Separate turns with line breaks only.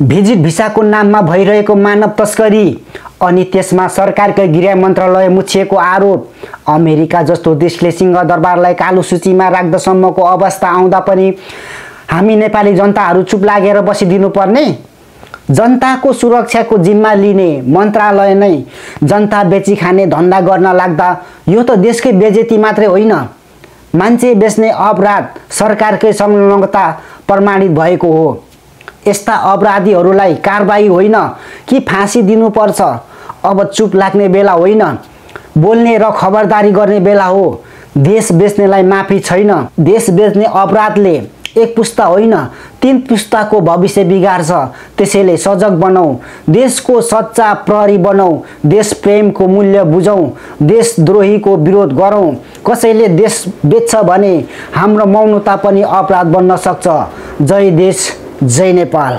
Visit भिसाको नाममा भइरहेको मानव तस्करी अनि त्यसमा सरकारकै गृह मन्त्रालय मुछिएको आरोप। अमेरिका जस्तो देशले सिंहदरबारलाई कालो सूचीमा राख्दासम्मको अवस्था आउँदा पनि हामी नेपाली जनताहरू चुप लागेर बसिदिनु पर्ने? जनताको सुरक्षाको जिम्मा लिने मन्त्रालय नै जनता बेची खाने धन्दा गर्न लाग्दा यो त देशकै बेइज्जती मात्रै होइन, मान्छे बेच्ने अपराध सरकारकै संलग्नता प्रमाणित भएको हो। यस्ता अपराधीहरूलाई कारबाही होइन कि फाँसी दिनुपर्छ। अब चुप लाग्ने बेला होइन, बोल्ने र खबरदारी गर्ने बेला हो। देश बेच्नेलाई माफी छैन। देश बेच्ने अपराधले एक पुस्ता होइन 3 पुस्ताको भविष्य बिगार्छ। त्यसैले सजग बनाऊ, देशको सच्चा प्रहरी बनाऊ, देश प्रेमको मूल्य बुझौँ, देशद्रोहीको विरोध गरौँ। कसैले देश बेच्छ भने हाम्रो मौनता पनि अपराध बन्न सक्छ। जय देश, जय नेपाल।